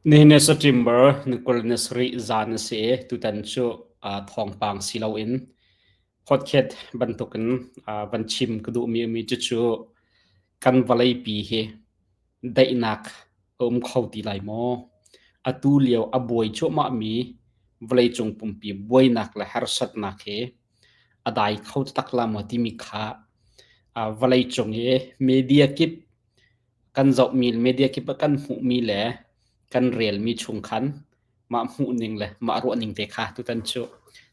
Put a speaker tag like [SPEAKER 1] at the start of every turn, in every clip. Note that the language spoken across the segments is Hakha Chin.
[SPEAKER 1] Nihin ni September ni 27 zan a si i tutan cu thawngpang si loin podcast bantukin van chim ka duhmi a mi cucu kan vawleipi hi daihnak a um kho ti lai maw? Atu lio a buai cuahmahmi vawleicung pumpi buainak le harsatnak hi a dai kho taktak la maw timi kha vawleicung i media kip kan zohmi media kip ah kan hmuhmi le kan relmi chung khan mah hmuhning le mah ruahning te kha tutan cu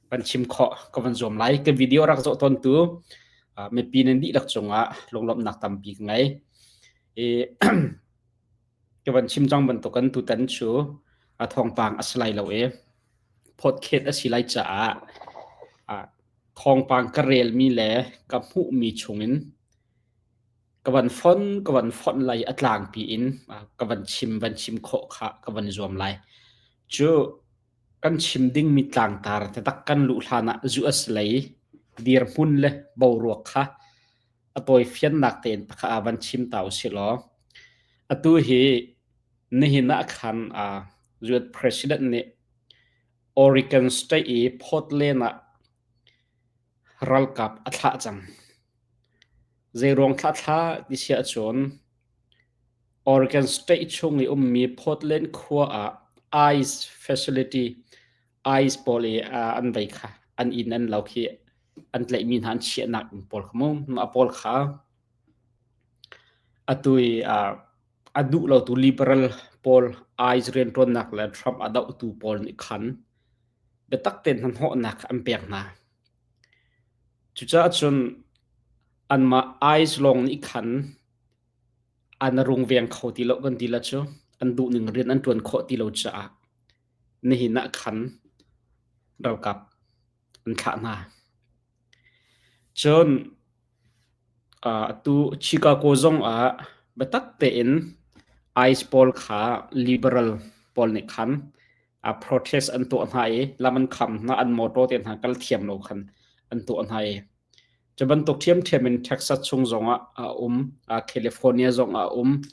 [SPEAKER 1] van chim khawh ka van zuam lai. Ka video rak zoh tawntu mipi nan dihlak cungah lunglawmhnak tampi ka ngei. I ka van chim cang bantukin tutan cu a thawngpang a si lai lo i podcast a si lai caah thawngpang ka relmi le ka hmuhmi chungin ka van fon ka van fonh lai a tlangpi in ka van chim van chim khawh kha ka van zuam lai. Cu kan chim dingmi tlangtar taktak kan luh hlan ah US lei dirhmun le boruak kha a tawifiannak tein pakhat ah van chim ta usih law atu hi nihin ah khan US President nih Oregon State i Portland ah ralkap a thlah cang. Zeiruang thlah thlah ti si ahcun Oregon State chung i ummi Portland khua ah ICE facility ICE pawl i an vei kha an inn an lo khi an tlaihmi hna an chiahnak inn pawl kha mu mah pawl kha atu i a duh lotu liberal pawl ICE rianṭuannak le Trump a dohtu pawl nih khan biatak tein hnahnawhnak an pek hna. Cucaah cun anmah ICE lawng nih khan an rungveng kho ti lo kan ti la cu an duhning rian an ṭuan khawh ti lo caah nihin ah khan ralkap an thlah hna. Cun atu Chicago zong ah biatak tein ICE pawl kha liberal pawl nih khan protest an tuah hna i lam an kham hna, an motor te hna kal thiam lo khan an tuah hna i cu bantuk ṭhiamṭhiam in Texas chung zongah a um, California zongah a um.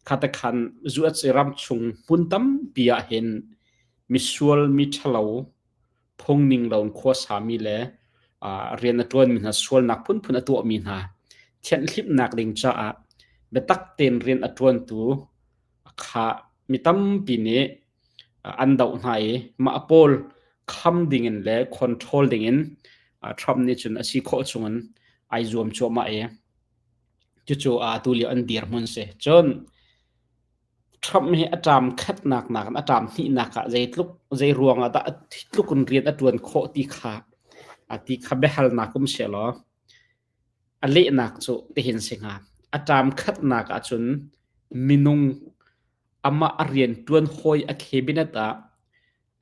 [SPEAKER 1] Khate khan US ram chung hmun tampi ah hin misual mi ṭhalo phungning lo in khuasami le rian a ṭuanmi hna sualnak phunphun a tuahmi hna thianhhlimhnak ding caah biatak tein rian a ṭuantu kha mi tampi nih an doh hna i mah pawl kham dingin le control dingin Trump nih cun a si khawh chungin ai zuam cuahmah i cucu atu lio an dirhmun si. Cun Trump hi a ṭam khatnak nakin a ṭam hnihnak ah zeitluk zei ruang ah dah tluk in rian a ṭuan khawh ti kha ti kha biahalnak um sehlaw a lehnak cu tihin si hnga. A ṭam khatnak ahcun minung amah a rian ṭuan hawi a cabinet ah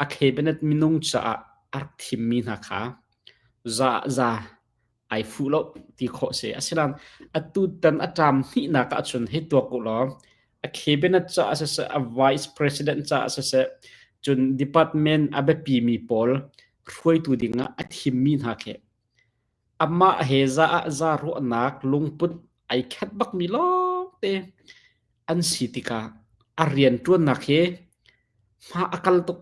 [SPEAKER 1] a cabinet minung caah a rak thimmi hna kha za za ai fuh lo ti khawh si. Asinain atutan a ṭam hnihnak ahcun hei tuak u law a cabinet caah siseh, a vice president caah siseh, cun department a biapimi pawl hruaitu dingah a thimmi hna khi amah he za ah za ruahnak lungput ai khat bakmi lawngte an si tikah a rianṭuannak hi hma a kal tuk.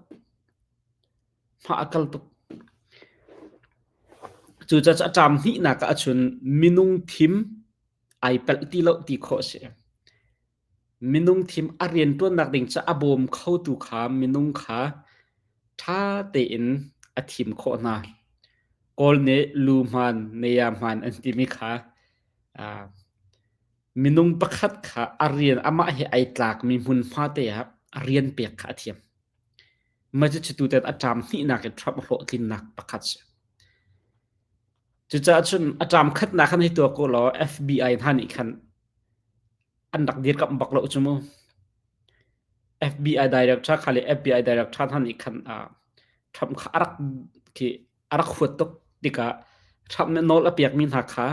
[SPEAKER 1] Hma a kal tuk. Cucaah a ṭam hnihnak ahcun minung thim ai palh ti lo ti khawh a si. Minung thim a rianṭuannak ding ca a bawm khotu kha minung kha ṭha tein a thim khawh hna. Kawl nih lu hmaan, nea hmaan an timi kha minung pakhat kha a rian amah he ai tlakmi hmunhma te ah a rian pek kha a thiam. Mah cucu tutan a ṭam hnihnak in Trump hlawhtlinnak pakhat si. Cucaah cun a ṭam khatnak khan hei tuah ko law FBI hna nih khan an rak dirkamh bak lo cu mu. FBI director kha le FBI director hna nih khan Trump kha a rak khi a rak huat tuk tikah Trump nih nawl a pekmi hna kha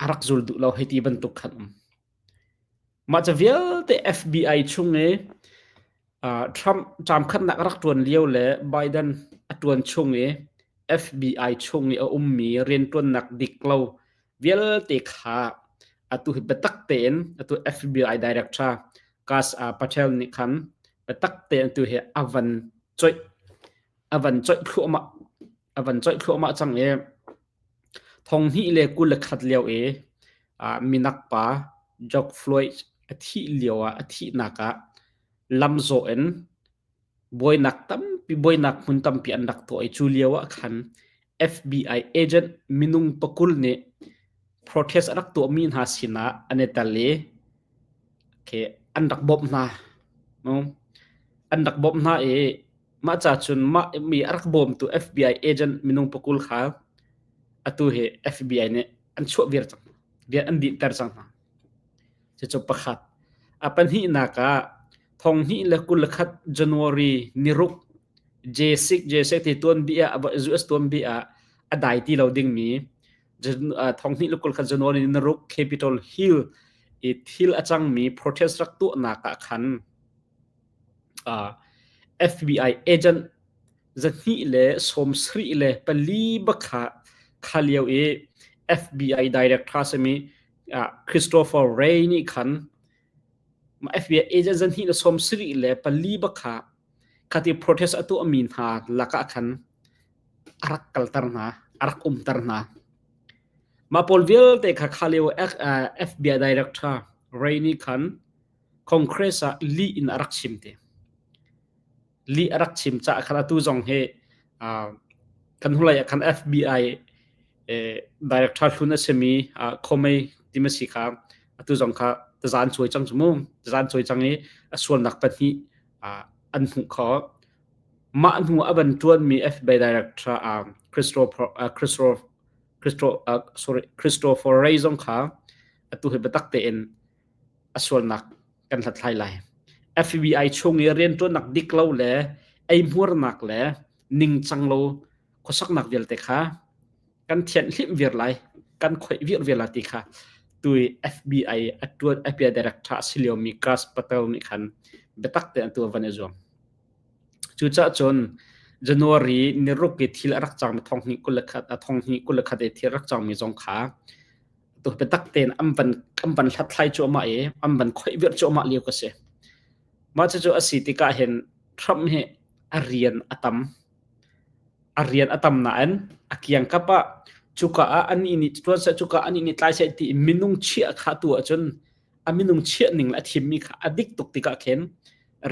[SPEAKER 1] a rak zul duh lo hei ti bantuk khan um. Mah ca vialte FBI chung i Trump ṭamkhatnak a rak ṭuan lio le Biden a ṭuan chung i FBI chung i a ummi rianṭuannak dik lo vialte kha atu hi biatak tein atu FBI director Kash Patel nih khan. Biatak tein tu hi a van coih a van coih thluahmah a van coih thluahmah cang i thong hnih le 21 lio i minak pa George Floyd a thih lio ah a thihnak ah lamzawh in buainak tampi buainak hmun tampi an rak tuah i cu lio ah khan FBI agent minung pakul nih protest a rak tuahmi hna sinah an i tel i okay, an rak bawmh hna. An rak bawmh hna i mah ca cun mah mi a rak bawmtu FBI agent minung pakul kha atu hi FBI nih an chuah viar cang rian an dinhter cang hna. Cucu pakhat. A pahnihnak ah thong hnih le 21 January niruk J6 J6 ti tuanbia ah US tuanbia ah a dai ti lo dingmi thong hnih le 21 January niruk Capitol Hill i thil a cangmi protest rak tuahnak ah khan FBI agent 274 bak kha kha lio i FBI director simi Christopher Wray nih khan FBI agent 274 bak kha khati protest a tuahmi hna lakah khan a rak kalter hna, a rak umter hna. Mah pawl vialte kha kha lio FBI director Wray nih khan Congress ah lih in a rak chim te. Lih a rak chim caah khan atu zong hi kan hnulei ah khan FBI director hlun a simi Comey tim a si kha atu zong kha tazan cuai cang cu mu. Tazan cuai cang i a sualnak pahnih an hmuh kho. Mah hnu a van ṭuanmi FBI director Christopher Christopher sorry Christopher Wray zong kha atu hi biatak tein a sualnak kan hlathlai lai. FBI chung i rianṭuannak dik lo le eihmuarnak le ningcang lo khuasaknak vialte kha kan thianhhlimh viar lai, kan khoih viar viar lai ti kha tui FBI a ṭuan FBI director a si liomi Gus Patel nih khan biatak tein atu a van i zuam. Cucaah cun January niruk i thil a rak cangmi thong hnih 21 thong hnih 21 i thil a rak cangmi zong kha tu biatak tein an van an van hlathlai cuahmah i an van khoih virh cuahmah lio ka si. Mah cucu a si tikah hin Trump hi a rian a tam. A rian a tam nain a kiangkap ah cuka ah anih nih ṭuan seh cuka anih nih tlai seh ti minung chiah kha tu ahcun a minung chiah ning le a thimmi kha a dik tuk tikah khin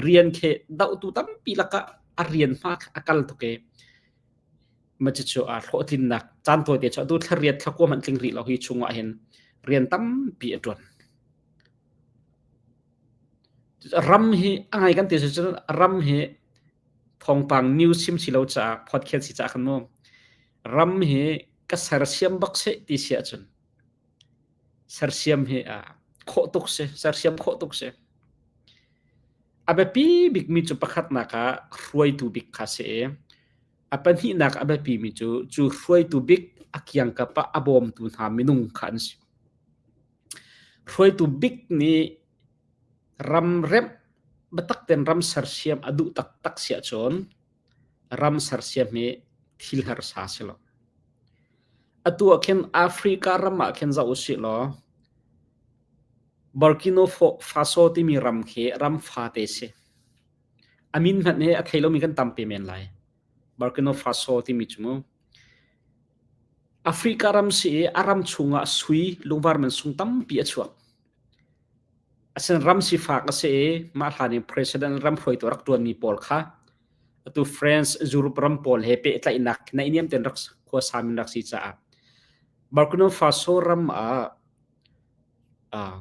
[SPEAKER 1] rian khi dohtu tampi lakah a rian hma kha a kal tuk i Mah cucu aa hlawhtlinnak caan tawite cu atu thla riat thla kua hmanh tling rih lo hi chungah hin rian tampi a ṭuan. Ram hi a ngai kan ti cun ram hi thawngpang news chim si lo caah podcast si caah khan mu ram hi ka sersiam bak seh ti si ahcun sersiam hi a khawh tuk si sersiam khawh tuk si. A biapi bikmi cu pakhatnak ah hruaitu bik kha si i A pahnihnak a biapimi cu cu hruaitu bik a kiangkap ah a bawmtu hna minung kha an si. Hruaitu bik nih ram remh biatak tein ram sersiam a duh taktak si ahcun ram sersiam hi thil harsa a si lo. Atu ah khin Africa ram ah khin zoh usih law Burkina Faso timi ram khi ram fate a si. A min hmanh hi a thei lomi kan tampi men lai. Burkina Faso timi cu mu. Africa ram si i a ram chungah sui lungvar mansung tampi a chuak. Asin ram sifak a si i mah hlan in president ram hruaitu a rak ṭuanmi pawl kha atu France, Europe ram pawl he pehtlaihnak naihniam tein rak khuasa min rak si caah Burkina Faso ram ah uh,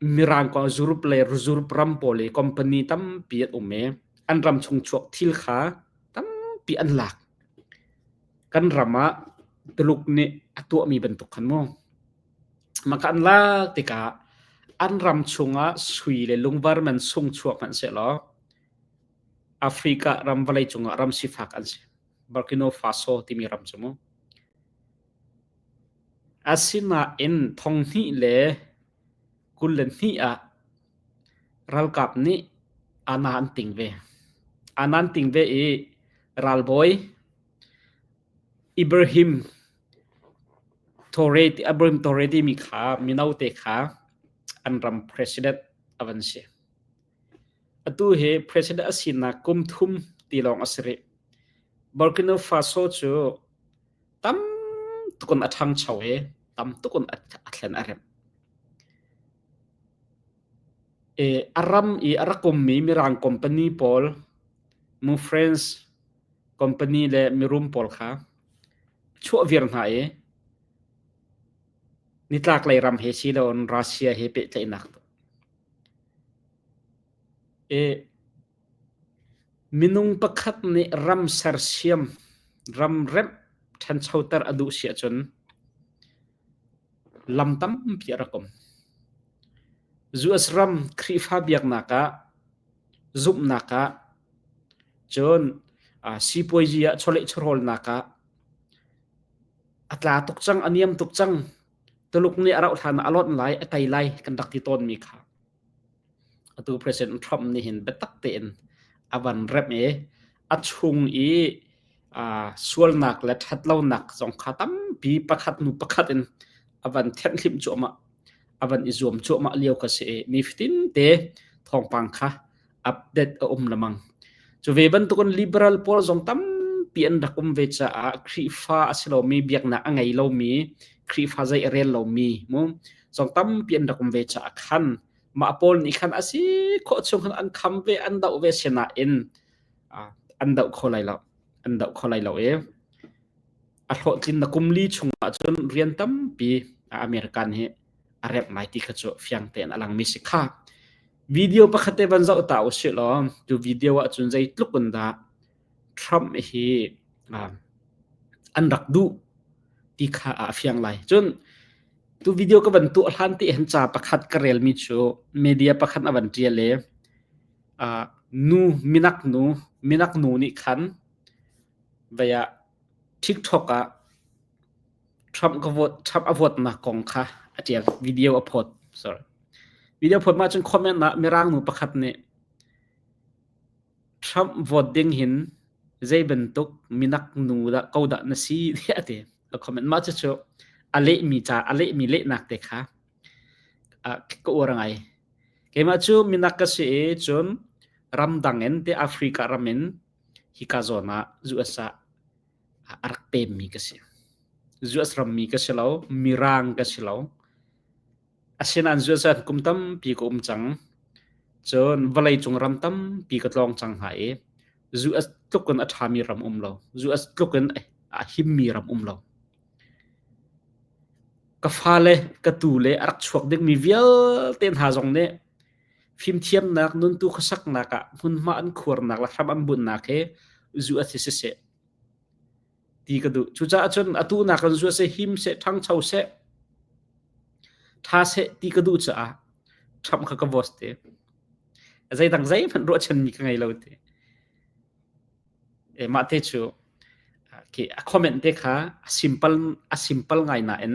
[SPEAKER 1] Mirang kong Europe le Europe ram pawl i company tampi an um i an ram chung chuak thil kha tampi an lak. Kan ram ah Tuluk nih a tuahmi bantuk khan mu. Mah an lak tikah an ram chungah sui le lungvar man sung chuak hmanh sehlaw Africa ram vawlei cungah ram sifak an si. Burkina Faso timi ram cu mu. Asinain thong hnih le 22 ah ralkap nih ana an ting ve. Ana an ting ve i ralbawi Ibrahim Traore Ibrahim Traore timi kha mino te kha an ram president a van si. Atu hi president a sinak kum thum ti lawng a si rih. Burkina Faso cu tam tuk in a ṭhangcho i tam tuk in a thlen a remh. A ram i a rak ummi Mirang company pawl, mu French company le mirum pawl kha chuah viar hna i nitlaklei ram he si loin Russia he pehtlaihnak Minung pakhat nih ram sersiam, ram remh ṭhanchoter a duh si ahcun lam tampi a rak um. US ram Khrihfa biaknak ah, zumhnak ah, cun sipuazi ah chawleh chawhrawlnak ah a tla tuk cang, a niam tuk cang. Tuluk nih a rauh hlan ah a lonh lai, a tei lai kan rak ti tawnmi kha. Atu President Trump nih hin biatak tein a van remh i a chung i sualnak le ṭhatlonak zong kha tampi pakhat hnu pakhat in a van thenhhlimh cuahmah, a van i zuam cuahmah lio kha si i nifatin te thawngpang kha update a um lengmang. Cu ve bantukin liberal pawl zong tampi an rak um ve caah Khrihfa a si lomi, biaknak a ngei lomi, Khrihfa zei a rel lomi mu zong tampi an rak um ve caah khan mah pawl nih khan a si khawh chung khan an kham ve, an doh ve sinain an doh kho lai lo. An doh kho lai lo i a hlawhtlin na kum li chungah cun rian tampi American hi a remh lai ti kha cu fiang tein a langmi si kha. Video pakhat te van zoh ta usih law tu video ahcun zeitluk in dah Trump hi an rak duh ti kha a fiang lai. Cun tu video ka van tuah hlan te hin ca pakhat ka relmi cu media pakhat a van ṭial i nu minak nu minak nu nih khan vei ah TikTok ah Trump ka vote Trump a vote nak kong kha a ṭial video a phawt sorry video phawt ma cun comment ah mirang nu pakhat nih Trump vote ding hin zei bantuk minak nu dah ko dah na si tiah a ti a comment mah cucu a lehmi ca a lehmi lehnak te kha ka uar ngai keimah cu minak ka si i cun ramdang in te Africa ram in hika zawn ah US ah a rak pemmi ka si. US rammi ka si lo, Mirang ka si lo. Asinain US ah kum tampi ka um cang. Cun vawleicung ram tampi ka tlawng cang hna i US tluk in a ṭhami ram um lo. US tluk in a himmi ram um lo. Ka fale, ka tule a rak chuak dingmi vialte hna zong nih fimthiamnak, nuntu khuasaknak ah hmunhma an khuarnak le hram an bunhnak hi US hi siseh ti ka duh. Cucaah cun atu nak in zuah seh, him seh, ṭhangcho seh, ṭha seh ti ka duh caah Trump kha ka boss te. Zeidang zeihmanh ruahchanmi ka ngei lo ti. E, mah te cu khi a comment te kha a simple a simple ngai nain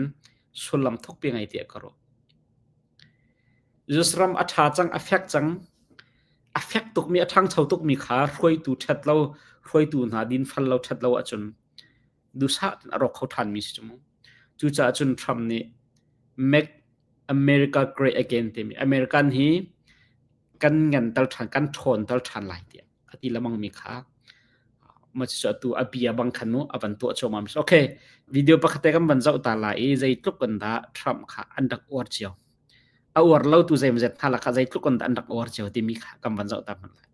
[SPEAKER 1] sullam thukpi ngei tiah ka ruah. US ram a ṭha cang, a fek cang. A fek tukmi, a ṭhangcho tukmi kha hruaitu ṭhat lo, hruaitu hna dinfal lo, ṭhat lo ahcun duhsah tein a rawk kho ṭhanmi si cu mu. Cucaah cun Trump nih Make America Great Again timi American hi kan ngan tal ṭhan, kan ṭhawn tal ṭhan lai tiah a ti lemangmi kha mah cucu atu a bia bang khan mu a van tuah cuahmah mi okay video pakhat te kan van zoh ta lai i zeitluk in dah Trump kha an rak uar cio a uar lo tu zeimazet hna lakah zeitluk in dah an rak uar cio timi kha kan van zoh ta hmanh lai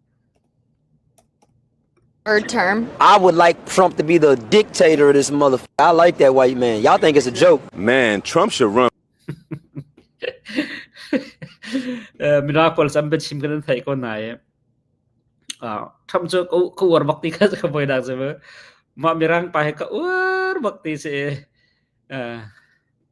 [SPEAKER 2] Third term.
[SPEAKER 3] I would like Trump to be the dictator of this motherfucker. I like that white man. Y'all think it's a joke.
[SPEAKER 4] Man, Trump should run.
[SPEAKER 1] Mirang pawl sam biachim kan theih ko nain Trump cu ka uar bak ti kha ka voinak cu mah mirang pa hi ka uar bak ti si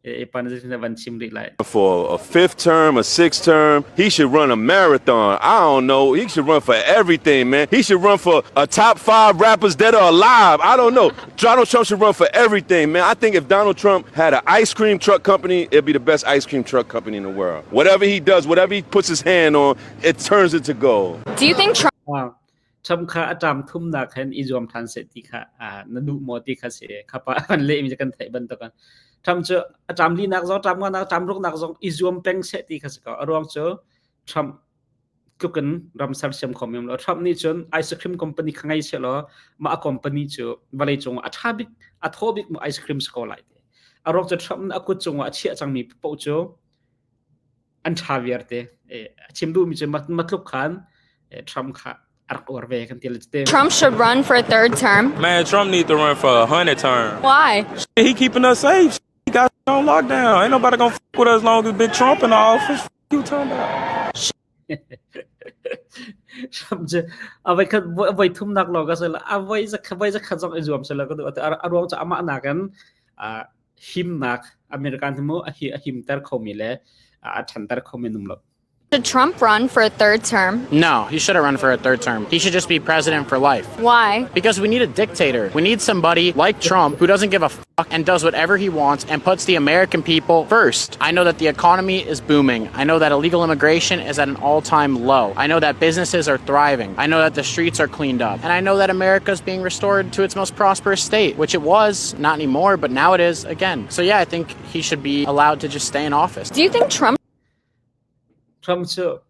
[SPEAKER 1] i pan van chim rih lai.
[SPEAKER 4] For a fifth term, a sixth term, he should run a marathon. I don't know. He should run for everything, man. He should run for a top five rappers that are alive. I don't know. Donald Trump should run for everything, man. I think if Donald Trump had an ice cream truck company, it'd be the best ice cream truck company in the world. Whatever he does, whatever he puts his hand on, it turns into gold.
[SPEAKER 2] Do you think Trump
[SPEAKER 1] Trump kha a ṭam thumnak hen i zuam ṭhan seh ti kha na duh maw ti kha si kha pa kan lehmi cu kan theih bantukin Trump cu a ṭam linak zong ṭam nganak ṭam ruknak zong i zuam peng seh ti kha si ko a ruang cu Trump tlukin ram sersiam kho mi lo. Trump nih cun ice cream company kha ngei seh law mah a company cu vawlei cung ah a ṭha bik a thaw bik mu ice cream si ko lai ti. A ruak cu Trump nih a kut cungah a chiah cangmi paoh cu an ṭha viar te. A chim duhmi cu matluk khan Trump kha a rak uar ve kan ti le te.
[SPEAKER 2] Trump should run for a third term.
[SPEAKER 5] Man, Trump need to run for 100 terms.
[SPEAKER 2] Why?
[SPEAKER 5] He keeping us safe. He got on lockdown. Ain't nobody gonna fuck with us as long as Big Trump in the office. F you talking about?
[SPEAKER 1] Trump cu a voi khat voi thumnak lawng ka sila a voi voi zakhat zong i zuam sila ka duh a ruang cu amah nakin himnak American hi mu a hi a himter khomi le a ṭhanter khomi num lo.
[SPEAKER 2] Should Trump run for a third term?
[SPEAKER 6] No, he shouldn't run for a third term. He should just be president for life.
[SPEAKER 2] Why?
[SPEAKER 6] Because we need a dictator. We need somebody like Trump who doesn't give a fuck and does whatever he wants and puts the American people first. I know that the economy is booming. I know that illegal immigration is at an all time low. I know that businesses are thriving. I know that the streets are cleaned up. And I know that America is being restored to its most prosperous state, which it was, not anymore, but now it is again. So yeah, I think he should be allowed to just stay in office.
[SPEAKER 2] Do you think Trump
[SPEAKER 1] Trump cu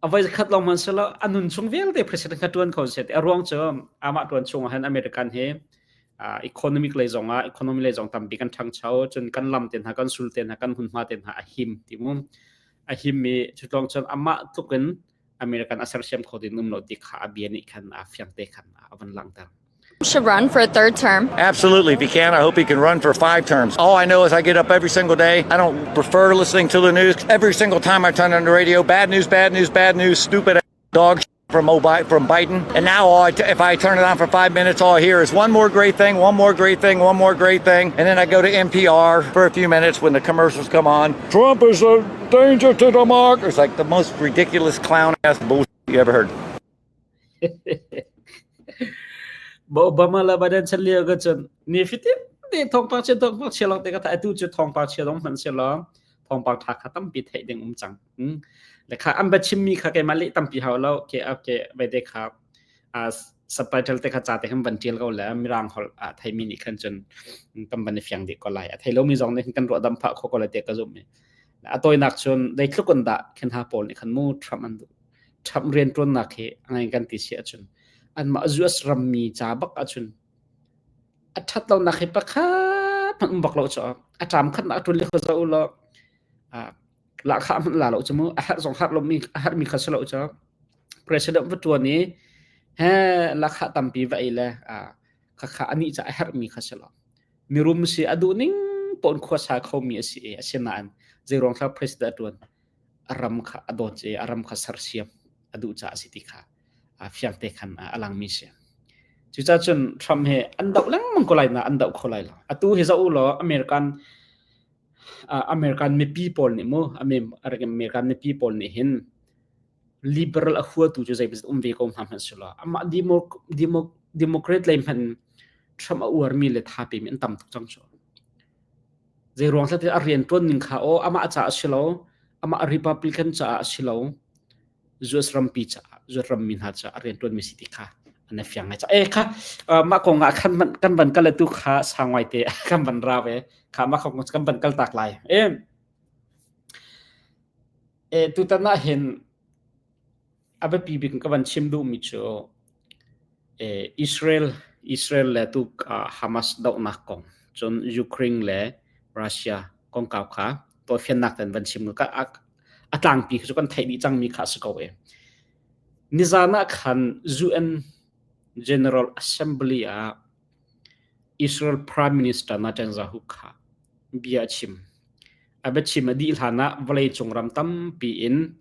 [SPEAKER 1] a voi khat lawng hmanh selaw a nun chung vialte president kha ṭuan kho seh ti a ruang cu amah ṭuan chung ah hin American hi economic lei zong ah economy lei zong tampi kan ṭhangcho cun kan lam te hna kan sul te hna kan hmunhma te hna a him ti mu a him i cutlawng cun amah tluk in American a sersiam kho ding um lo ti kha a bia nih khan a fiang te khan a van langhter.
[SPEAKER 2] Should run for a third term?
[SPEAKER 7] Absolutely. If he can, I hope he can run for five terms. All I know is I get up every single day. I don't prefer listening to the news. Every single time I turn on the radio, bad news, bad news, bad news, stupid dog from from Biden. And now all I t- if I turn it on for five minutes, all I hear is one more great thing, one more great thing, one more great thing. And then I go to NPR for a few minutes when the commercials come on. Trump is a danger to the market. It's like the most ridiculous clown ass bullshit you ever heard.
[SPEAKER 1] Obama le Biden chan lio ka cun ni fitin te thawngpang chia thawngpang chia lawng te ka tha atu cu thawngpang chia dong hmanh si law thawngpang tha kha tampi theih ding um cang le kha an ba chimmi kha keimah leh tampi hau lo ke ke vai te kha a subtitle te kha ca te khan van tial ko le mirang hol a theimi nih khan cun kan van i fiang dih ko lai a thei lomi zong nih kan ruah dam phah kho ko lai te ka zum mi a tawinak cun zeitluk in dah khin ha pawl nih khan mu Trump an duh Trump rianṭuannak hi a ngai kan ti si ahcun anmah US rammi ca bak ahcun a ṭhat lonak hi pakhat hmanh um bak lo cu a ṭam khat nak ṭuan le kha zoh u law lahkhah hmanh la lo cu mu a herh zong herh lomi a herhmi kha si lo cu president va ṭuan i he lahkhah tampi va ei le khakha anih ca a herhmi kha si lo mirum si a duh ning pawn khuasa khomi a si i asinain zeiruang thla president a ṭuan a ram kha a dawt i a ram kha sersiam a duh caah a si ti kha fiangte khan a langmi si. Cucaah cun Trump he an doh lengmang ko lai na an doh kho lai lo. Atu hi zoh u law American American mipi pawl nih mu American mipi pawl nih hin liberal a huatu cu zei um ve ko hna hmanh si law amah Democrat lei hmanh Trump a uarmi le tha pemi an tam tuk cang cu. Zeiruang hlah a rianṭuan ning kha aw amah caah a si lo, amah Republican caah a si lo, US rampi caah, US rammi hna caah a rianṭuanmi si ti kha an i fiang ngai. E kha mah kong ah khan kan van kal tu kha sangwai te kan van ra ve kha mah kong kan van kal tak lai. E e tutan ah hin A biapi bik ka van chim duhmi cu Israel Israel le tu Hamas dohnak kong cun Ukraine le Russia kongkau kha tawifiannak ten van chim ka a tlangpi cu kan theih dih cangmi kha a si ko e. Nizan ah khan UN General Assembly ah Israel Prime Minister Netanyahu kha bia a chim. A biachim a dih hlan ah vawleicung ram tampi in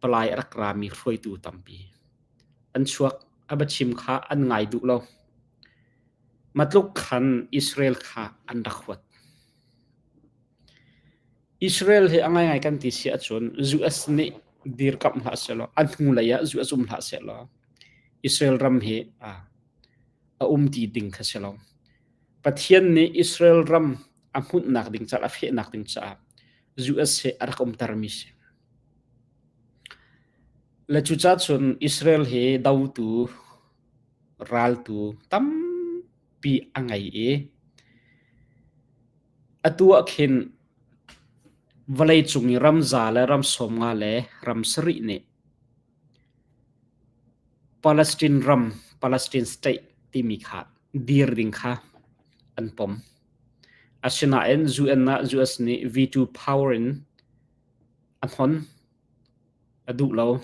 [SPEAKER 1] palai a rak rami hruaitu tampi an chuak a biachim kha an ngai duh lo. Matluk khan Israel kha an rak huat. Israel hi a ngaingai kan ti si ahcun US nih dirkamh hlah sehlaw a hnulei ah US um hlah sehlaw Israel ram hi a um ti ding kha si lo. Pathian nih Israel ram a hmunhnak ding caah a fehnak ding caah US hi a rak umtermi si. Le cucaah cun Israel hi dotu raltu tampi a ngei i atu ah khin vawleicung i ram za le ram 50 le ram sarih nih. Palestine ram, Palestine state timi kha dir ding kha an pom. Asinain UN ah US nih veto power in a hnon, a duh lo.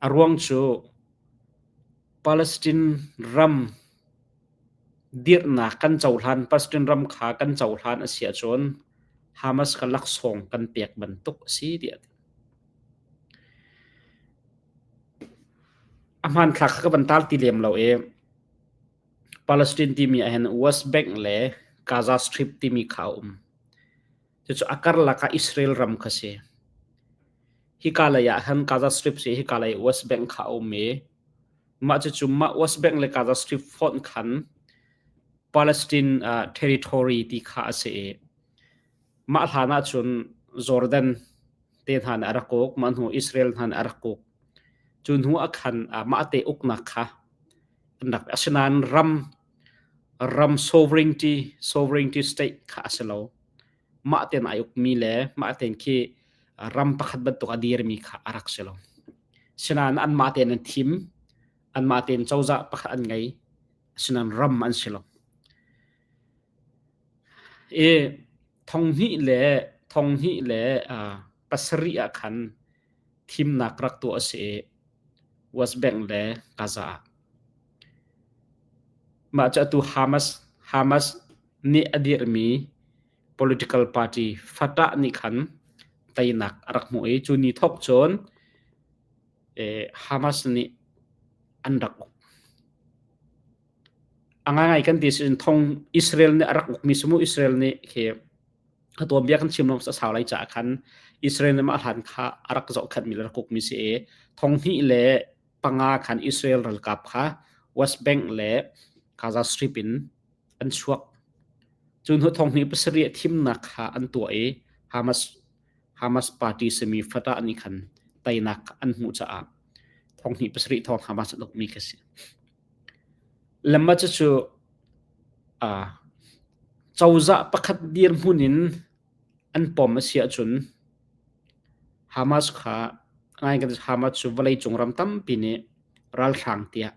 [SPEAKER 1] A ruang cu Palestine ram dirhnak kan cohlan, Palestine ram kha kan cohlan a si ahcun Hamas kha laksawng kan pek bantuk a si tiah a ti. A hmanthlak kha ka van tar ti lem lo i Palestine timi ahhin West Bank le Gaza Strip timi kha a um. Cucu a karlak ah Israel ram kha si. Hika lei ah khan Gaza Strip si hika lei West Bank kha a um i mah cucu mah West Bank le Gaza Strip fonh khan Palestine uh, territory ti kha a si i mah hlan ahcun Jordan te hna nih a rak uk, mah hnu Israel hna nih a rak uk. Cu hnu ah khan uh, mah te uknak kha an rak asinain ram ram sovereignty sovereignty state kha a si lo. Mah tein ai ukmi le mah tein khi ram pakhat bantuk a dirmi kha a rak si lo. Sinain anmah tein an thim, anmah tein cozah pakhat an ngei, asinain ram an si lo. I thonghnih le pasarih ah khan thimnak rak tuah a si i West Bank le Gaza ah. Mah cu atu Hamas Hamas nih a dirhmi political party Fatah nih khan teinak a rak hmuh i cu ni thawk cun Hamas nih an rak uk. A ngaingai kan ti si thong Israel nih a rak ukmi si mu Israel nih khi a tuanbia kan chim lo a sau lai caah khan Israel nih mah hlan kha a rak zohkhenhmi le rak ukmi si i thong hnih le panga khan Israel ralkap kha West Bank le Gaza Strip in an chuak. Cu hnu thong hnih pasarih thimnak kha an tuah i Hamas Hamas party simi Fatah nih khan teinak an hmuh caah thong hnih pasarih thong Hamas an ukmi khi si. Lemma cucu cozah pakhat dirhmun in an pom a si ahcun Hamas kha Hamas cu vawleicung ram tampi nih ralhrang tiah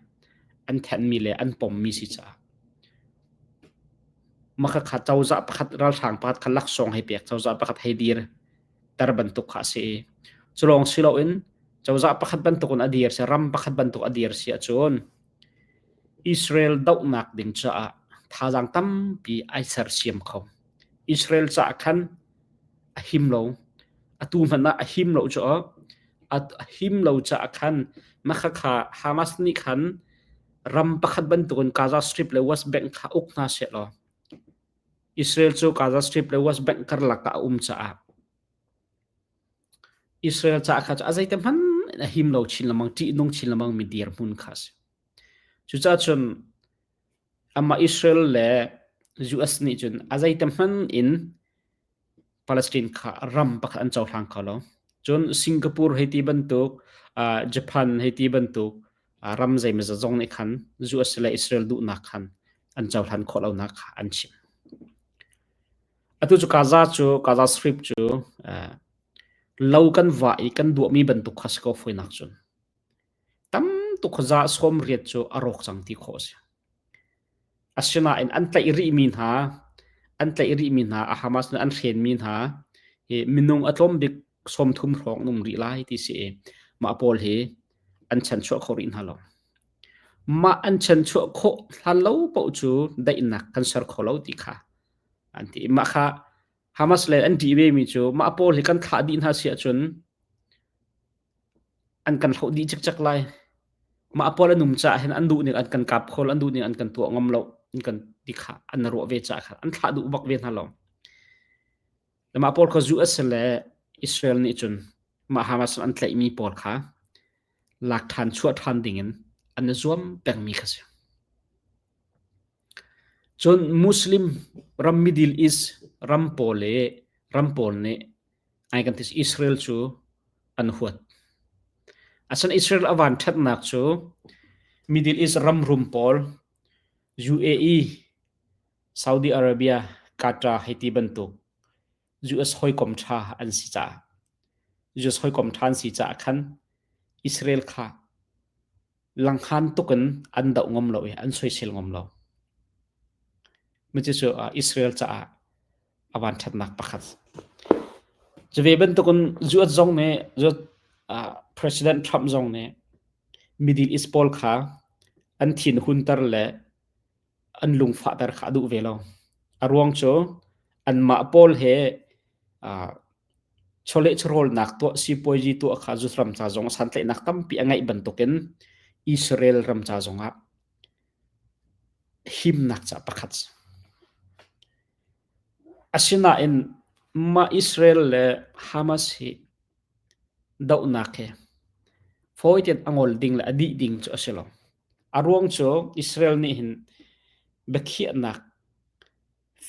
[SPEAKER 1] an thenhmi le an pommi si caah mah khakha cozah pakhat ralhrang pakhat kha laksawng hei pek cozah pakhat hei dir ter bantuk kha a si i cu lawng si loin cozah pakhat bantuk in a dir si ram pakhat bantuk a dir si ahcun Israel dohnak ding caah thazaang tampi ai sersiam kho. Israel caah khan a him lo. Atu hmanh ah a him lo cu a him lo caah khan makhakha Hamas nih khan ram pakhat bantukin Gaza Strip le West Bank kha uk hna sehlaw Israel cu Gaza Strip le West Bank karlak ah a um caah Israel caah kha a zeite hmanh a him lo chin lengmang, ṭihnung chin lengmang mi dirhmun kha a si. Cucaah cun amah Israel le US nih cun a zeite hmanh in Palestine kha ram pakhat an cohlang kho lo. Cun Singapore hei ti bantuk, uh, Japan hei ti bantuk uh, ram zeimawzat zong nih khan US le Israel duhnak khan an cohlan khawh lonak kha an chim. Atu cu Gaza cu Gaza Strip cu uh, lo kan vah i kan duahmi bantuk kha si ko fawinak cun. Tam tuk khuaza sawm riat cu a rawk cang ti khawh a si. Asinain an tlaih rihmi hna, an tlaih rihmi hna, a Hamas nih an hrenmi hna hi minung a tlawm bik 30 hrawng an um rih lai ti si i mah pawl hi an chanchuah kho rih hna lo. Mah an chanchuah khawh hlan lo paoh cu daihnak kan ser kho lo ti kha an ti. Mah kha Hamas le an ṭih vemi cu mah pawl hi kan thlah dih hna si ahcun an kan hloh dih cikcek lai. Mah pawl an um caah hin an duh ning an kan kap kho lo, an duh ning an kan tuah ngam lo, an kan ti kha an ruah ve caah khan an thlah duh bak ve hna lo. Le mah pawl kha US le Israel nih cun mah Hamas an tlaihmi pawl kha lak ṭhan chuah ṭhan dingin an i zuam pengmi kha si. Cun Muslim ram Middle East ram pawl le ram pawl nih ai kan ti Israel cu an huat. Asan Israel a van ṭhatnak cu Middle East ram rum pawl UAE, Saudi Arabia, Qatar hei ti bantuk US hawikom ṭha an si caah US hawikom ṭha an si caah khan Israel kha Langhan tuk in an doh ngam lo i an soisel ngam lo. Cucu Israel caah a vanṭhatnak pakhat. Cu ve bantukin US zong nih President Trump zong nih Middle East pawl kha an thin hunter le an lungfahter kha a duh ve lo. A ruang cu anmah pawl he chawleh chawhrawlnak tuah sipuazi tuah kha Jews ram ca zong santlaihnak tampi a ngeih bantukin Israel ram ca zongah himnak ca pakhat si. Asinain mah Israel le Hamas hi dohnak hi fawi tein a ngol ding le a dih ding cu a si lo. A ruang cu Israel nih hin biakhiahnak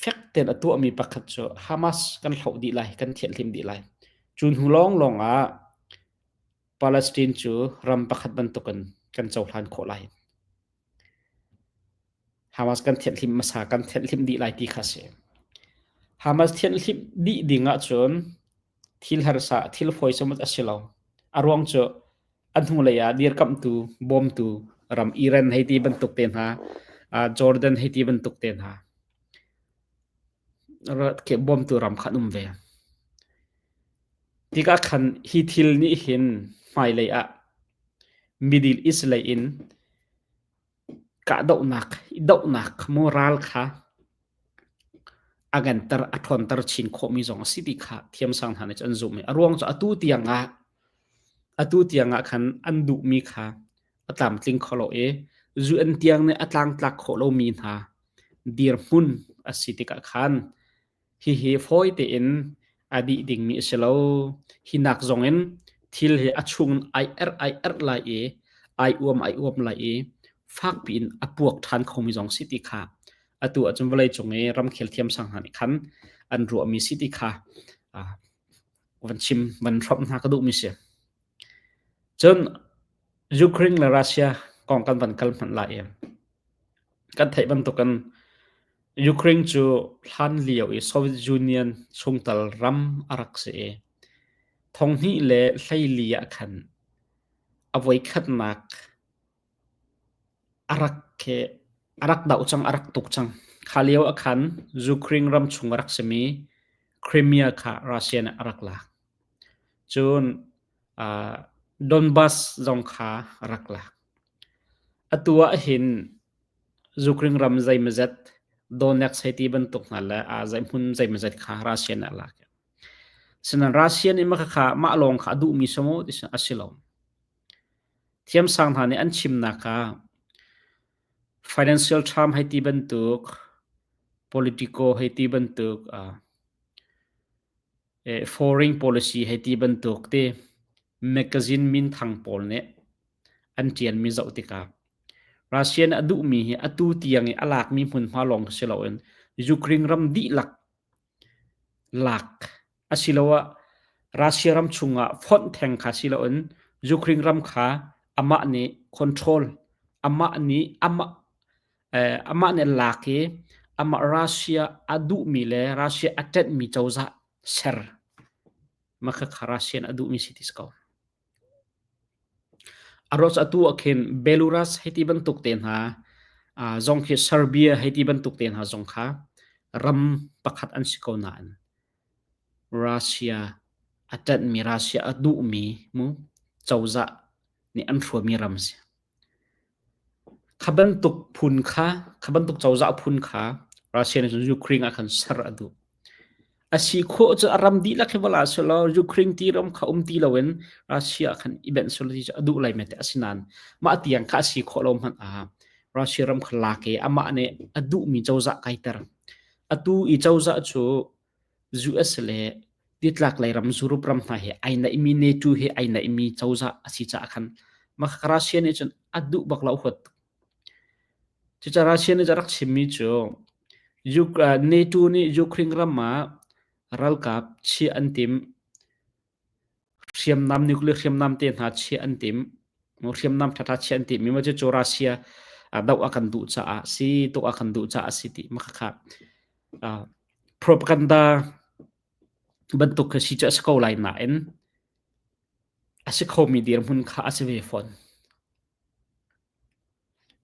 [SPEAKER 1] fek tein a tuahmi pakhat cu Hamas kan hloh dih lai, kan thianhhlim dih lai. Cu hnu lawnglawng ah Palestine cu ram pakhat bantukin kan cohlan khawh lai. Hamas kan thianhhlimh hmasa, kan thianhhlimh dih lai ti kha a si. Hamas thianhhlimh dih ding ahcun thil harsa, thil fawisam a si lo. A ruang cu a hnulei ah dirkamhtu, bawmtu ram Iran hei ti bantuk te hna, Jordan hei ti bantuk te hna, bawmtu ram kha an um ve. Tikah khan hi thil nih hin hmailei ah Middle East lei in kahdohnak, i dohnak maw ral kha a nganter, a ṭhawnter chin khawhmi zong a si ti kha thiamsang hna nih cun an zumh i a ruang cu atu tiang ah atu tiang ah khan an duhmi kha a tlamtling kho lo i UN tiang nih a tlangtlak khawh lomi hna dirhmun a si tikah khan Hihi fawi tein a dih dingmi a si lo. Hi nak zongin thil hi a chung ai erh ai erh lai i ai uam ai uam lai i fakpi in a puak ṭhan khomi zong si ti kha atu ahcun vawleicung i ramkhel thiamsang hna nih khan an ruahmi si ti kha van chim van hrawmh hna ka duhmi si. Cun Ukraine le Russia kong kan van kal hmanh lai i kan theih bantukin Ukraine cu hlan lio i Soviet Union chungtel ram a rak si i thonghnih le hleili ah khan a voikhatnak a rak he a rak doh cang, a rak tuk cang. Kha lio ah khan Ukraine ram chung a rak simi Crimea kha Russia nih a rak lak. Cun uh, Donbas zong kha a rak lak. Atu ah hin Ukraine ram zeimawzat Donetsk hei ti bantuk hna le zei hmun zeimawzat kha Russia nih a lak. Sinain Russia nih mah khakha mah lawng kha a duhmi si maw ti a si lo. Thiamsang hna nih an chimnak ah Financial Times hei ti bantuk, Politico hei ti bantuk, Foreign Policy hei ti bantuk ti magazine minthang pawl nih an ṭialmi zoh tikah Russia nih a duhmi hi atu tiang i a lakmi hmunhma lawng si loin Ukraine ram dihlak lak asiloah Russia ram chungah fonh theng kha si loin Ukraine ram kha amah nih control amah nih amah eh, amah nih lak i amah Russia a duhmi le Russia a ṭenhmi cozah ser mah khakha Russia nih a duhmi si ti si ko. A ruah cu atu ah khin Belarus hei ti bantuk te hna zong khi Serbia hei ti bantuk te hna zong kha ram pakhat an si ko nain Russia a ṭanhmi Russia a duhmi mu cozah nih an hruaimi ram a si. Kha bantuk phun kha, kha bantuk cozah phun kha Russia nih cun Ukraine ah khan ser a duh. A si khawh cu a ram dihlak hi vala selaw Ukraine ti ram kha um ti loin Russia khan i benh selaw ti cu a duh lai mete asinain mah tiang kha a si khawh lo hmanh ah Russia ram kha lak i amah nih a duhmi cozah kaiter. Atu i cozah cu US le nitlaklei ram Europe ram hna he ai naihmi NATO he ai naihmi cozah a si caah khan mah Russia nih cun a duh bak lo huat. Cucaah Russia nih a rak chimmi cu NATO nih Ukraine ram ah ralkap chiah an timh hriamnam nuclear hriamnam te hna chiah an timh hriamnam ṭhaṭha chiah an timh mi ma cu Russia doh a kan duh caah si tuk a kan duh caah si ti ma kha propaganda bantuk kha si cu a si ko lai nain a si khomi dirhmun kha a si ve fawn.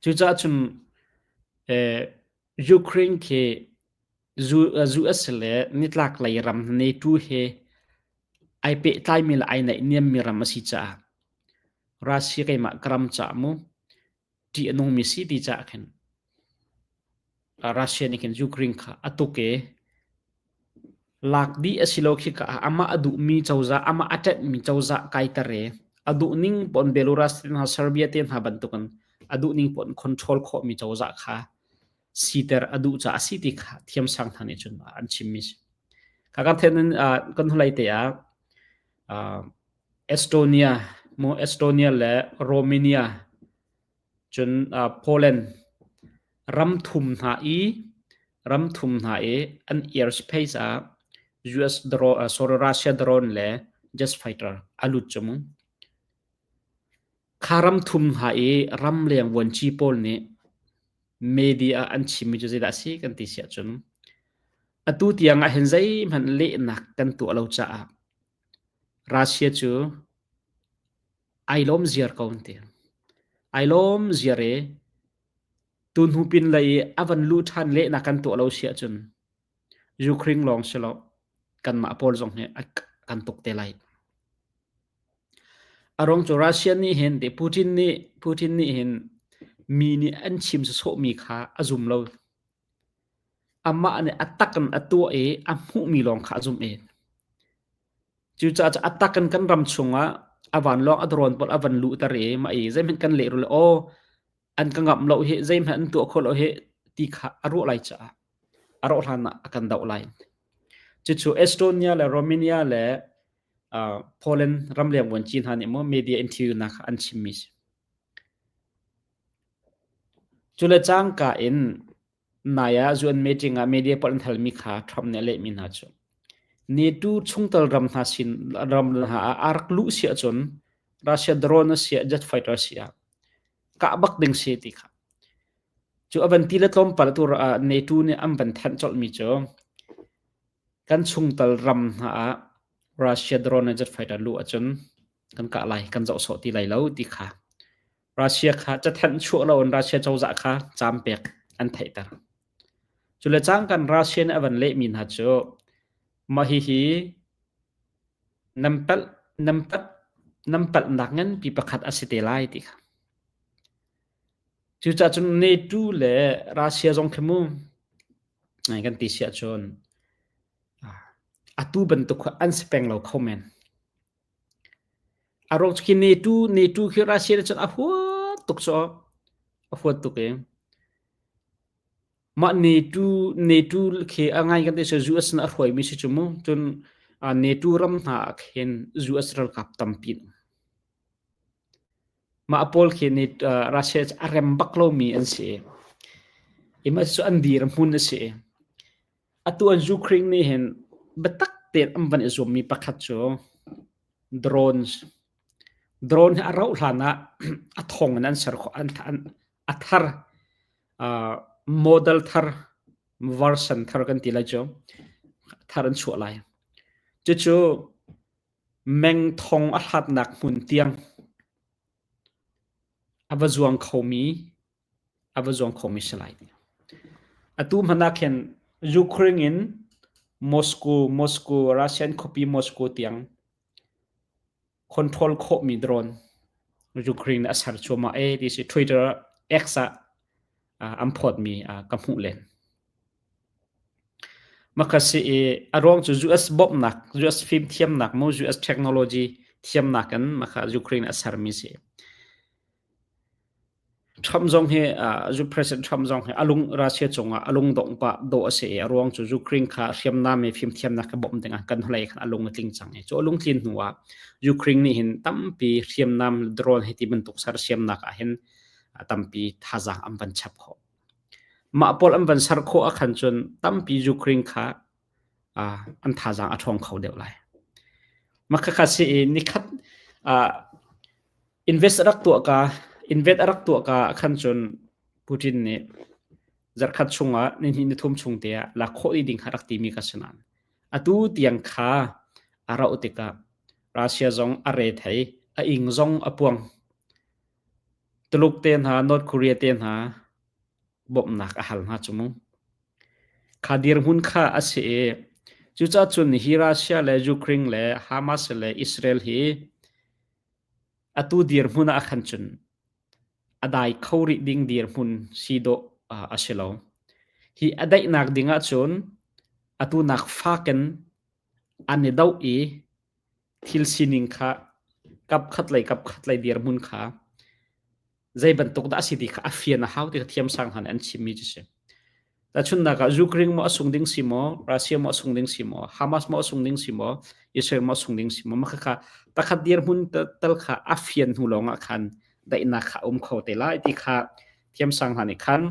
[SPEAKER 1] Cucaah cun eh, Ukraine khi US le nitlak lei ram NATO he ai pehtlaimi le ai naihniammi ram a si caah Russia keimah ka ram caah mu ṭih a nungmi si ti caah khin Russia nih khin Ukraine kha a tuk i lak dih a si lo khi ka ah amah a duhmi cozah amah a ṭanhmi cozah kaiter i a duhning pon Belarus te hna Serbia te hna bantukin a duhning pon control khawhmi cozah kha siter a duh caah a si ti kha thiamsang hna nih cun an chimmi si. Ka kan then in kan hnulei te ah Estonia mu Estonia le Romania cun Poland ram thum hna i ram thum hna i an airspace ah US drone sorry Russia drone le jet fighter a lut cu mu. Kha ram thum hna i ramleng vuanci pawl nih media ah an chimmi cu zeidah a si kan ti si ahcun atu tiang ah hin zeihmanh lehnak kan tuah lo caah Russia cu ai lawm ziar ko an ti. Ai lawm ziar i tuhnu pinlei i a van luh ṭhan lehnak kan tuah lo si ahcun Ukraine lawng si lo kanmah pawl zong hi a kan tuk te lai. A ruang cu Russia nih hin Putin nih Putin nih hin mi nih an chim sawsawhmi kha a zum lo. Amah nih a tak in a tuah i a hmuhmi lawng kha a zumh i cucaah cu a tak in kan ram chungah a vanlawng a drone pawl a van luhter i mah i zeihmanh kan lehrul aw an ka ngamh lo hi zeihmanh an tuah khawh lo hi ti kha a ruah lai caah a rawh hlan ah a kan doh lai. Cucu Estonia le Romania le uh, Poland ramleng vuanci hna nih maw media interview nak an chimmi si. Cu le cangka in nai ah UN meeting ah media pawl an halmi kha Trump nih a lehmi hna cu NATO chungtel ram hna sin ram hna ah a rak luh si ahcun Russia drone a si ah jet fighter a si ah kah bak ding si ti kha. Cu a van ti le tlawmpal tu ah NATO nih an van thanh colhmi cu kan chungtel ram hna ah Russia drone le jet fighter luh ahcun kan kah lai kan zoh sawh ti lai lo ti kha Russia kha cathanh chuah lo in Russia cozah kha caam pek an theihter. Cu le cang kan Russia nih a van lehmi hna cu mah hihi nam palh nam palh nam palhnak nganpi pakhat a si te lai ti kha. Cucaah cun NATO le Russia zong khi mu kan ti si ahcun atu bantuk kha an si peng lo kho men. A ruang cu khi NATO NATO khi Russia nih cun a huat tuk cu a huat tuk i mah NATO NATO khi a ngai kan ti si US nih a hruaimi si cu mu cun NATO ram hna ah khin US ralkap tampi an um. Mah pawl khi nih Russia cu a rem bak lomi an si i mah cu an dirhmun a si. Atu an Ukraine nih hin biatak tein an van i zuammi pakhat cu drones. Drone hi a rauh hlan ah a thong in an ser khawh an, an a thar uh, model thar version thar kan ti lai cu thar an chuah lai. Cucu meng thong a hlatnak hmun tiang a va zuang khomi a va zuang khomi si lai. Atu hmanh ah khin Ukraine in Moscow, Moscow, Russian khuapi Moscow tiang control khawhmi drone Ukraine a ser cuahmah e ti si Twitter X ah an phawtmi ka hmuh len. Maka si i a ruang cu US bawmhnak, US fimthiamnak mu US technology thiamnak in maka Ukraine a sermi si. Trump zong hi uh, President Trump zong hi alung Russia cungah alung dong pah dawh a si i a ruang cu Ukraine kha hriamnam i fimthiamnak ka bawmh dingah kan hlei khan alung a tling cang i cu alung tlin hnu ah Ukraine nih hin tampi hriamnam drone hi ti bantuk sersiamnak ah hin tampi thazaang an van chap khawh. Mah pawl an van ser khawh ah khan cun tampi Ukraine kha uh, an thazaang a ṭhawng kho deuh lai. Makhakha si i nikhat uh, invest a rak tuah ka invest a rak tuah ka khan cun Putin nih zarkhat chungah nihnih nithum chung te ah lak khawh ding kha rak timi ka si nain atu tiang kha a rauh tikah Russia zong a re thei a ing zong a puang. Tuluk te hna, North Korea te hna bawmhnak a hal hna cu mu. Kha dirhmun kha a si i cucaah cun hi Russia le Ukraine le Hamas le Israel hi atu dirhmun ah khan cun a dai kho rih ding dirhmun si dawh a si lo. Hi a daihnak ding ahcun atu nak fak in an i doh i thil sining kha kap khat lei dirhmun kha zei bantuk dah a si ti kha a fian a hau ti kha thiamsang hna nih an chimmi cu si. Tahchunhnak ah Ukraine maw a sung ding si maw, Russia maw a sung ding si maw, Hamas maw a sung ding si maw, Israel maw a sung ding si maw, mah kha pakhat dirhmun tal kha a fian hnu lawng ah khan daihnak kha a um kho te lai ti kha thiamsang hna nih khan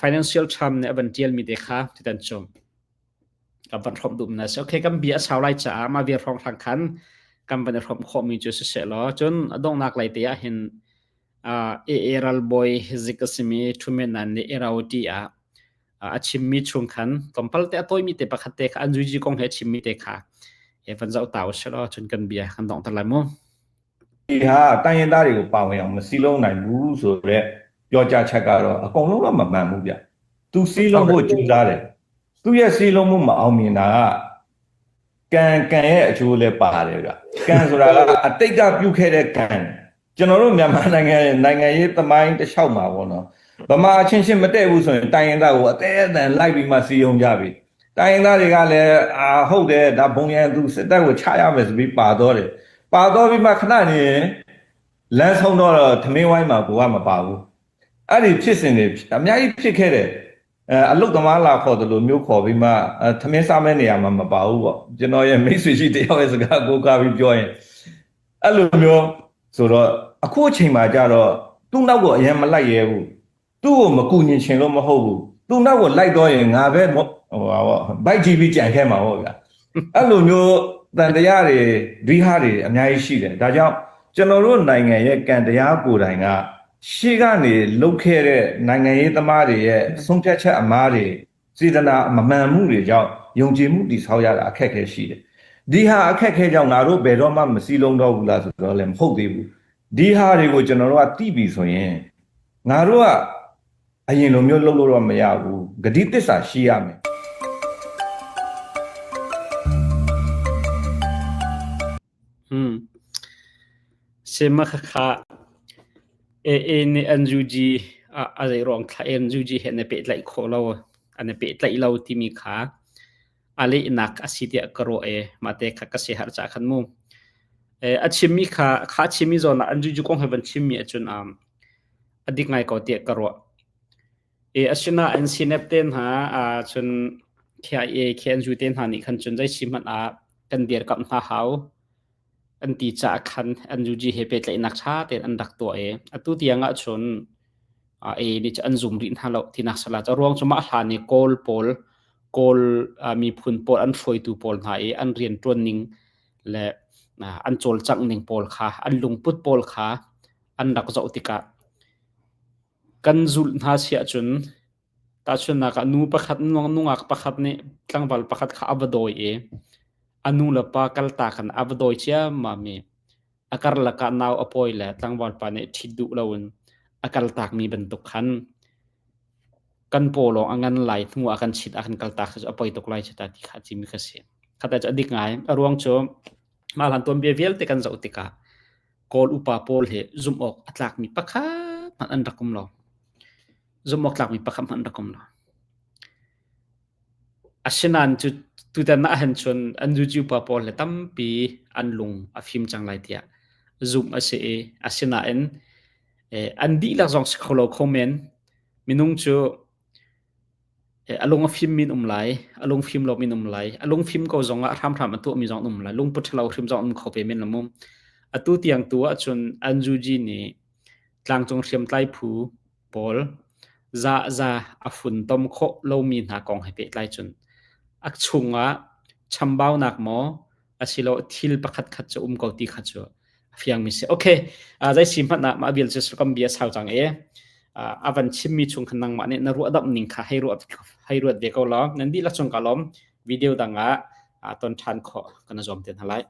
[SPEAKER 1] financial term nih a van ṭialmi te kha tutan cu kan van hrawmh duhmi a si. Okay, kan bia a sau lai caah mah bia hrawnghrang khan kan van i hrawmh khawhmi cu siseh law cun a donghnak lei te ah hin AA ralbawi zik a simi Thumen Nan nih Irrawaddy ah a chimmi chung khan tlawmpal te a tawimi te pakhat te kha an zuiji kong he a chimmi te kha van zoh ta usih law cun kan bia kan donghter lai mu.
[SPEAKER 8] ဒီဟာတိုင်းရင်သားတွေကိုပါဝင်အောင်မစီလုံးနိုင်ဘူးဆိုတော့ပြောကြားချက်ကတော့အကုန်လုံးတော့မမှန်ဘူးဗျ။သူစီလုံးဖို့ကြိုးစားတယ်။သူ့ရဲ့စီလုံးမှုမအောင်မြင်တာကကံကံရဲ့အကျိုးလည်းပါတယ်ဗျ။ကံဆိုတာကအတိတ်ကပြုခဲ့တဲ့ကံကျွန်တော်တို့မြန်မာနိုင်ငံနိုင်ငံရေးသမိုင်းတစ်လျှောက်မှာပေါ့နော်။ဗမာအချင်းချင်းမတည့်ဘူးဆိုရင်တိုင်းရင်သားကိုအသေးအတန်လိုက်ပြီးမှစီယုံကြပြီ။တိုင်းရင်သားတွေကလည်းအာဟုတ်တယ်ဒါဘုံရန်သူစစ်တပ်ကိုချရမယ်ဆိုပြီးပါတော့တယ်။ပါတော့ပြီးမှခဏနေရင်လမ်းဆုံးတော့ထမင်းဝိုင်းမှာကိုကမပါဘူး။အဲ့ဒီဖြစ်စဉ်တွေအများကြီးဖြစ်ခဲ့တယ်။အဲအလုတ်သမားလာခေါ်တယ်လို့မျိုးခေါ်ပြီးမှထမင်းစားမဲ့နေရာမှာမပါဘူးပေါ့။ကျွန်တော်ရဲ့မိတ်ဆွေရှိတယောက်ရဲ့စကားကိုကားပြီးပြောရင်အဲ့လိုမျိုးဆိုတော့အခုအချိန်မှာကြတော့သူ့နောက်ကိုအရင်မလိုက်ရဲဘူး။သူ့ကိုမကူညင်ချင်လို့မဟုတ်ဘူး။သူ့နောက်ကိုလိုက်တော့ရင်ငါပဲဟိုဟာပေါ့ဘိုက်ကြည့်ပြီးကြံခဲ့မှာပေါ့ဗျာ။အဲ့လိုမျိုးတန်တရားတွေဒွိဟတွေအများကြီးရှိတယ်။ဒါကြောင့်ကျွန်တော်တို့နိုင်ငံရဲ့ကံတရားကိုယ်တိုင်ကရှေ့ကနေလုတ်ခဲ့တဲ့နိုင်ငံရေးသမားတွေရဲ့ဆုံးဖြတ်ချက်အမားတွေစေတနာမမှန်မှုတွေကြောင့်ယုံကြည်မှုတည်ဆောက်ရတာအခက်အခဲရှိတယ်။ဒီဟာအခက်အခဲကြောင့်ငါတို့ဘယ်တော့မှမစည်းလုံးတော့ဘူးလားဆိုတော့လည်းမဟုတ်သေးဘူး။ဒီဟာတွေကိုကျွန်တော်တို့ကသိပြီဆိုရင်ငါတို့ကအရင်လိုမျိုးလှုပ်လို့တော့မရဘူး။ဂတိသစ္စာရှိရမယ်
[SPEAKER 1] Sema khakha AA nih NUG a zei ruang thla NUG he an i pehtlaih khawh lo an i pehtlaih lo timi kha a lehnak a si tiah ka ruah i mahte kha ka siaherh caah khan mu. A chimmi kha kha a chimmi zawn ah NUG kong he van chimmi ahcun a dik ngai ko tiah ka ruah. E asinain CNF te hna cun KIA, KNU te hna nih khan cun zei si hmanh ah kan dirkamh hna hau an ti caah khan NUG he pehtlaihnak ṭha tein an rak tuah i atu tiang ahcun A nih cun an zum rih hna lo tinak sala. A ruang cu mah hlan i Kawl pawl, Kawl miphun pawl an hruaitu pawl hna i an rianṭuan ning le an cawlcangh ning pawl kha, an lungput pawl kha an rak zoh tikah kan zulh hna si ahcun tahchunhnak ah nu pakhat nungak pakhat nih tlangval pakhat kha a va dawi i a nu le pa kaltak in a va dawi ciammam i a karlak ah nau a pawi le tlangval pa nih ṭhit duh loin a kaltakmi bantuk khan kan paw lawng a ngan lai hnu ah kan chit ah kan kaltak cu a poi tuk lai cu ta ti kha cimi ka si. Khata cu a dik ngai. A ruang cu mah hlan tuanbia vialte kan zoh tikah Kawl upa pawl hi zumh awk a tlakmi pakhat hmanh an rak um lo. Zumh awk tlakmi pakhat hmanh an rak um lo. Asinain cu tutan ah hin cun an zuci upa pawl le tampi an lung a fim cang lai tiah zumh a si i asinain an dihlak zong si kho lo kho men. Minung cu A lung a fimmi an um lai, a lungfim lomi an um lai. A lungfim ko zongah hramhram a tuahmi zong an um lai. Lungput ṭhalo hrim zong an um kho ve men lo mu. Atu tiang tu ahcun NUG nih tlangcung hriamtlai phu pawl za a funtom khawh lomi hna kong he pehtlai cun a chungah chambaunak maw asilo thil pakhat khat cu um ko ti kha cu a fiangmi si. Okay, zei si hmanh ah mah vial cu kam bia sau cang e. A van chimmi chung khan nangmah nih na ruah damh ning kha hei ruat hei ruat ve ko law nan dihlak cung ka lawm video dang ah ton ṭhan khawh kan zuam te hna lai.